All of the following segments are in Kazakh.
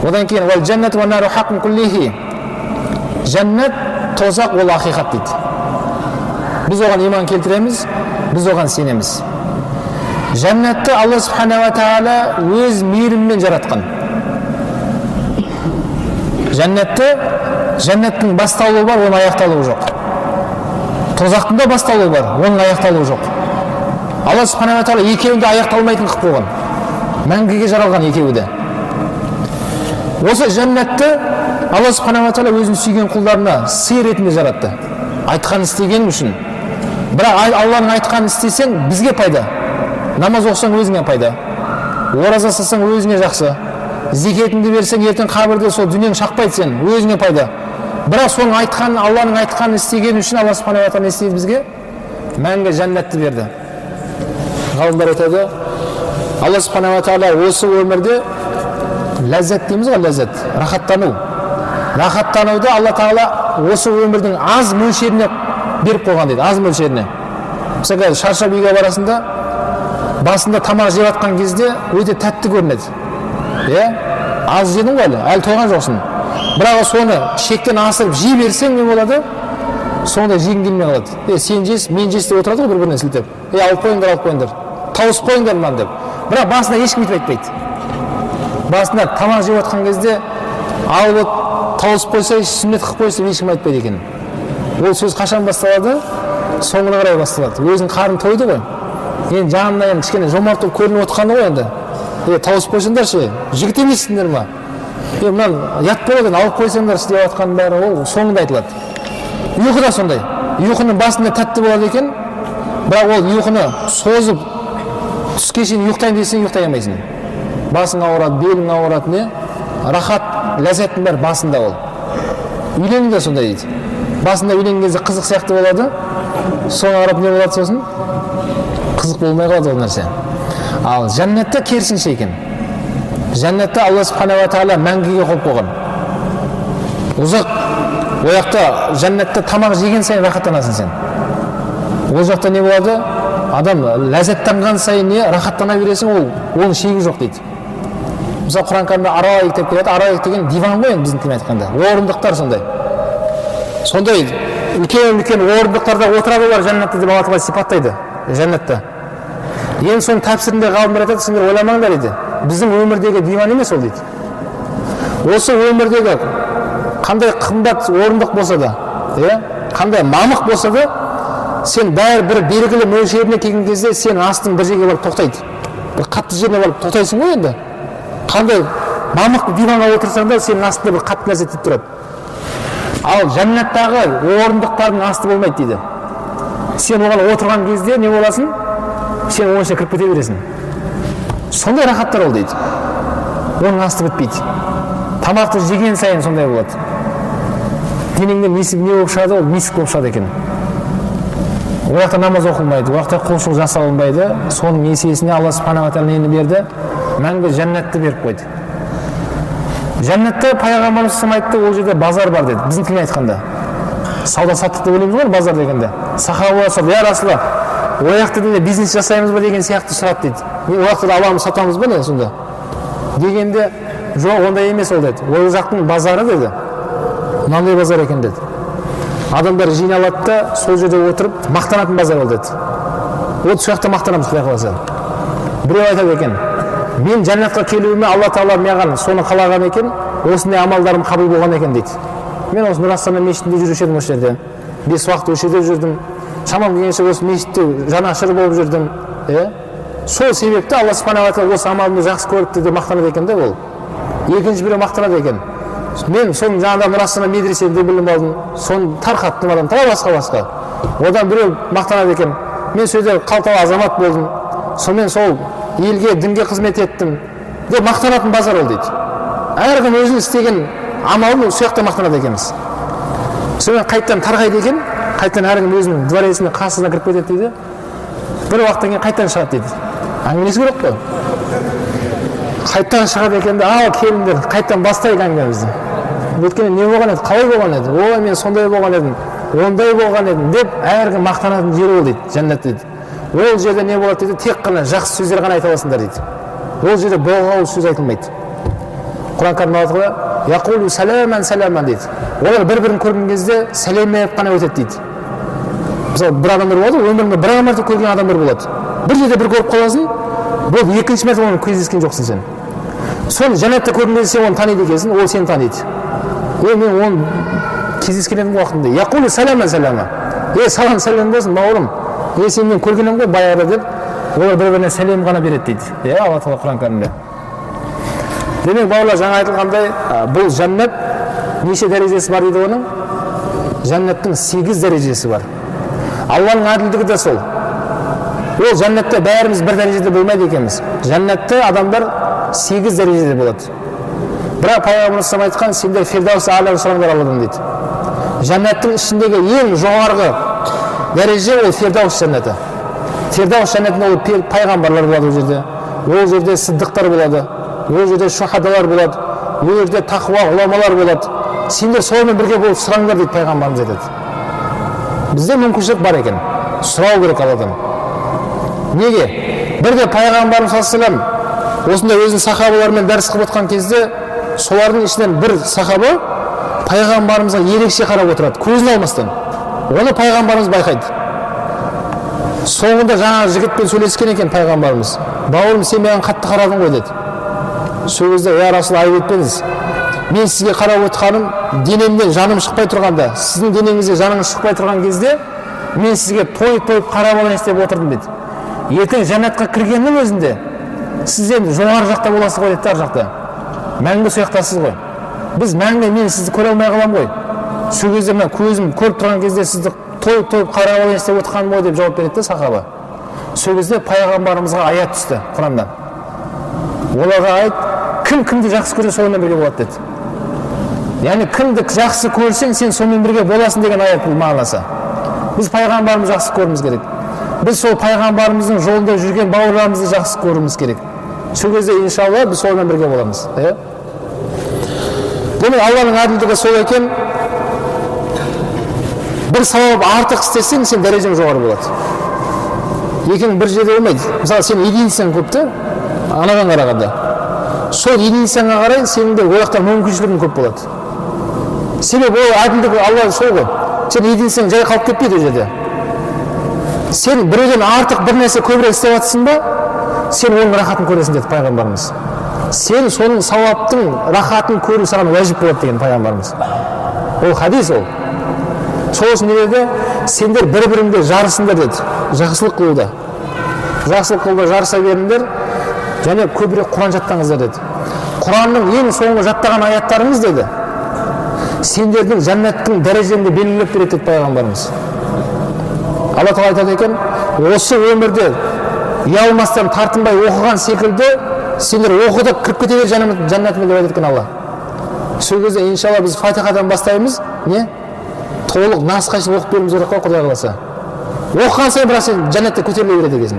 Одан кейін уәл жәннат уә нару хаққун куллихи. Жәннат, тозақ ол ақиқат дейді. Біз оған иман келтіреміз, біз оған сенеміз. Жәннатты Алла субханала тағала өз мейірімімен жаратқан. Жәннатты, жәннаттың басталуы бар, оның аяқталуы жоқ. Тозақтың да басталуы бар, оның аяқталуы жоқ. Алла субханала тағала екеуін де аяқталмайтын қылып қойған, мәңгіге жаралған екеуі де. Осы жәннатты Алла субханала тағала өзінің сүйген құлдарына сый ретінде жаратты, айтқанын істеген үшін. Бірақ Алланың айтқанын істесең, бізге пайда. Намаз оқысаң, өзіңе пайда, ораза ұстасаң, өзіңе жақсы, зекетіңді берсең, ертең қабірде сол дүниең шақпайды, сен өзіңе пайда. Бірақ соның айтқанын, Алланың айтқанын істеген үшін Алла субханала тағала не істеді? Бізге мәңгі жәннатты берді. Ғалымдар айтады, Алла субханала тағала осы өмірде ләззат дейміз ғой, ләззат, рахаттану. Рахаттануды Алла тағала осы өмірдің аз мөлшеріне беріп қойған дейді, аз мөлшеріне. Мысалы, қазір шаршап үйге барасың да, басында тамақ жеп жатқан кезде өте тәтті көрінеді, иә, аз жедің ғой, әлі тойған жоқсың. Бірақ соны шектен асырып жей берсең, не болады? Соңында жегің келмей қалады. Е, сен жес, мен жес деп отырады ғой бір біріне сілтеп. Е, алып қойыңдар, алып қойыңдар, тауысып қойыңдар мынаны деп. Бірақ басында ешкім өйтіп айтпайды. Басында тамақ жеп жатқан кезде алып тауысып қойса, сүннет қылып қойса деп ешкім айтпайды екен. Ол сөз қашан басталады? Соңына қарай басталады. Өзінің қарны тойды ғой енді, жанына енді кішкене жомарт болып көрініп отқаны ғой енді. Е, тауысып қойсаңдаршы, жігіт емессіңдер ма, е, мынаны ұят болады енді, алып қойсаңдаршы деп жатқанның бәрі ол соңында айтылады. Ұйқы да сондай, ұйқының басында тәтті болады екен, бірақ ол ұйқыны созып, түске шейін ұйықтаймын десең, ұйықтай алмайсың. Басың ауырады, белің ауырады. Не рахат, ләззаттың бәрі басында ол. Үйлену де сондай дейді. Басында үйленген кезде қызық сияқты болады, соңына қарап не болады? Сосын қызық болмай қалады ол нәрсе. Ал жәннатта керісінше екен. Жәннатта Алла субханала тағала мәңгіге қойып қойған, ұзақ. Ол жақта, жәннатта тамақ жеген сайын рахаттанасың сен. Ол жақта не болады? Адам ләззаттанған сайын не рахаттана бересің, ол оның шегі жоқ дейді. Мысалы, Құран кәрімде араик деп келеді. Араик деген диван ғой енді, біздің тілмен айтқанда орындықтар. Сондай, сондай үлкен үлкен орындықтарда отырады олар жәннатта деп Алла тағала сипаттайды жәннатта. Енді соның тәпсірінде ғалымдар айтады: сендер ойламаңдар дейді, біздің өмірдегі диван емес ол дейді. Осы өмірдегі қандай қымбат орындық болса да, иә, қандай мамық болса да, сен бәрі бір белгілі мөлшеріне келген кезде сен астың бір жерге барып тоқтайды, бір қатты жеріне барып тоқтайсың ғой енді. Қандай мамық диванға отырсаң да, сенің астында бір қатты нәрсе тиіп тұрады. Ал жәннаттағы орындықтардың асты болмайды дейді. Сен оған отырған кезде не боласың? Сен оның ішіне кіріп кете бересің. Сондай рахаттар ол дейді, оның асты бітпейді. Тамақты жеген сайын сондай болады, денеңнен несі не болып шығады? Ол миск болып шығады екен. Ол жақта намаз оқылмайды, ол жақта құлшылық жасалынбайды. Соның есесіне Алла субханала тағала нені берді? Мәңгі жәннатты беріп қойды. Жәннатта пайғамбарымыз айтты, ол жерде базар бар деді. Біздің тілмен айтқанда сауда саттық деп ойлаймыз ғой базар дегенде. Сахабалар сұрады: я Расулалла, ол жақта не, бизнес жасаймыз ба деген сияқты сұрады дейді. Не, ол жақта да аламыз, сатамыз ба, не сонда дегенде, жоқ, ондай емес ол деді. Ол жақтың базары деді, мынандай базар екен деді. Адамдар жиналады да, сол жерде отырып мақтанатын базар ол деді. Вот сол жақта мақтанамыз, құдай қаласа. Біреу айтады екен: мен жәннатқа келуіме Алла тағала маған соны қалаған екен, осындай амалдарым қабыл болған екен дейді. Мен осы Нұр Астана мешітінде жүруші едім, осы жерде бес уақыт осы жерде жүрдім, шамам келгенше осы мешітте жанашыр болып жүрдім, иә, сол себепті Алла субханала тағала осы амалымды жақсы көріпті деп мақтанады екен да ол. Екінші біреу мақтанады екен: мен соның жаңағыда Нұр Астана медреседе білім алдым, соны тарқаттым адам, тағы басқа басқа. Одан біреу мақтанады екен: мен сол жерде қалталы азамат болдым, сонымен сол елге, дінге қызмет еттім деп мақтанатын базар ол дейді. Әркім өзінің істеген амалын сол жақта мақтанады екенбіз. Сонымен қайтадан тарқайды екен, қайтадан әркім өзінің двореціне, қасына кіріп кетеді дейді. Бір уақыттан кейін қайтадан шығады дейді, әңгімелесу керек қой. Қайтадан шығады екен де: ал келіңдер, қайтадан бастайық әңгімемізді. Өткенде не болған еді, қалай болған еді? Ой, мен сондай болған едім, ондай болған едім деп әркім мақтанатын жері ол дейді, жәннат дейді. Ол жерде не болады дейді? Тек қана жақсы сөздер ғана айта аласыңдар дейді. Ол жерде боғауыз сөз айтылмайды. Құран кәрімде Алла тағала яқулу саламан саламан дейді. Олар бір бірін көрген кезде сәлем беріп қана өтеді дейді. Мысалы, бір адамдар болады ғой, өмірінде бір ақ мәрте көрген адамдар болады. Бір жерде бір көріп қаласың, болды, екінші мәрте оны кездескен жоқсың сен. Соны жәннатта көрген кезде сен оны таниды екенсің, ол сені таниды. Е, мен оны кездескен едім ғой уақытында. Яқулу саламан салама, е, саған сәлем болсын, бауырым, е, сен мен көрген едім ғой баяғыда деп, олар бір біріне сәлем ғана береді дейді, иә, Алла тағала Құран кәрімде. Демек, бауырлар, жаңа айтылғандай, бұл жәннат неше дәрежесі бар дейді? Оның, жәннаттың сегіз дәрежесі бар. Алланың әділдігі де сол, ол жәннатта бәріміз бір дәрежеде болмайды екенбіз. Жәннатта адамдар сегіз дәрежеде болады. Бірақ пайғамбарымыз айтқан: «Сендер фирдаус ағланы сұраңдар Алладан», – дейді. Жәннаттың ішіндегі ең жоғарғы дәреже ол фирдаус жәннаты. Фирдаус жәннатында ол пайғамбарлар болады, ол жерде, ол жерде сыддықтар болады, ол жерде шухадалар болады, ол жерде тақуа ғұламалар болады. «Сендер солармен бірге болып сұраңдар», – дейді пайғамбарымыз айтады. Бізде мүмкіншілік бар екен, сұрау керек Алладан. Неге? Бірде пайғамбарымыз саллаллаху алейхи осындай өзінің сахабаларымен дәріс қылып отқан кезде, солардың ішінен бір сахаба пайғамбарымызға ерекше қарап отырады, көзін алмастан. Оны пайғамбарымыз байқайды. Соңында жаңағы жігітпен сөйлескен екен пайғамбарымыз: «Бауырым, сен маған қатты қарадың ғой», – деді. Сол кезде: «Я Расул, айып етпеңіз, мен сізге қарап отқаным, денемнен жаным шықпай тұрғанда, сіздің денеңізде жаныңыз шықпай тұрған кезде мен сізге тойып тойып қарап алайыншы деп отырдым», – деді. «Ертең жәннатқа кіргеннің өзінде сіз енді жоғары жақта боласыз ғой», – деді. «Ар жақта мәңгі сол жақтасыз ғой, біз мәңгі, мен сізді көре алмай қаламын ғой. Сол кезде мына көзім көріп тұрған кезде сізді тойып тойып қарап алайыншы деп отырғаным ғой», – деп жауап береді да сахаба. Сол кезде пайғамбарымызға аят түсті Құраннан: «Оларға айт, кім кімді жақсы көрсе, сонымен бірге болады», – деді. Яғни кімді жақсы көрсең, сен сонымен бірге боласың деген аят. Бұл мағынасы, біз пайғамбарымызды жақсы көруіміз керек, біз сол пайғамбарымыздың жолында жүрген бауырларымызды жақсы көруіміз керек. Сол кезде, иншалла, біз солармен бірге боламыз, иә. Демек, Алланың әділдігі сол екен: бір сауап артық істесең, сен дәрежең жоғары болады. Екеуің бір жерде болмайды. Мысалы, сен единицаң көп та анаған қарағанда, сол единицаңа қарай сенің де ол жақта мүмкіншілігің көп болады. Себебі ол әділдік Алла сол ғой, сен единицаң жай қалып кетпейді ол жерде. Сен біреуден артық бір нәрсе көбірек істеп жатырсың ба, сен оның рахатын көресің, деді пайғамбарымыз. Сен соның сауаптың рахатын көру саған уәжіп болады деген пайғамбарымыз. Ол хадис. Ол сол үшін не деді? «Сендер бір біріңде жарысыңдар, – деді, – жақсылық қылуда, жақсылық қылуда жарыса беріңдер және көбірек Құран жаттаңыздар», – деді. «Құранның ең соңғы жаттаған аяттарыңыз, – деді, – сендердің жәннаттың дәрежеңді белгілеп береді», – деді пайғамбарымыз. Алла тағала айтады екен: «Осы өмірде ұялмастан, тартынбай оқыған секілді сендер оқы да, кіріп кете бер жәннатыма», – деп айтады екен Алла. Сол кезде, иншалла, біз Фатихадан бастаймыз, не толық Насқа шейін оқып беруіміз керек қой, Құдай қаласа. Оқыған сайын бірақ сен жәннатта көтеріле береді екенсің.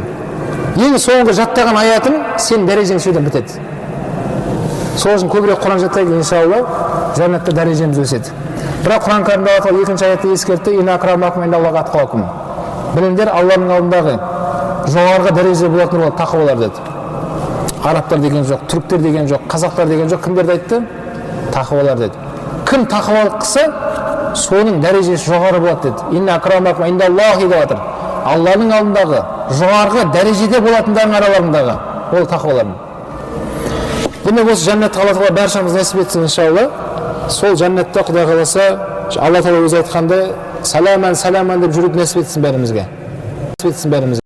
Ең соңғы жаттаған аятың, сенің дәрежең сол жерден бітеді. Сол үшін көбірек Құран жаттайық, иншалла, жәннатта дәрежеміз өседі. Бірақ Құран кәрімде Алла тағала екінші аятта ескертті: «Инна акрамакум индаллахи атқакум». Біліңдер, Алланың алдындағы жоғарғы дәреже болатын ол тақуалар деді. Арабтар деген жоқ, түріктер деген жоқ, қазақтар деген жоқ. Кімдерді айтты? Тақуалар деді. Кім тақуалық қылса, соның дәрежесі жоғары болады деді. «Инна акрамакум индаллахи» деп жатыр. Алланың алдындағы жоғарғы дәрежеде болатындардың араларындағы ол тақуалардың. Демек, осы жәннатты Алла тағала баршамыз нәсіп етсін, иншалла. Сол жәннатта, Құдай қаласа, Алла тағала өзі айтқандай, саламан саламан деп жүруді нәсіп етсін бәрімізге, нәсіп етсін бәрімізге.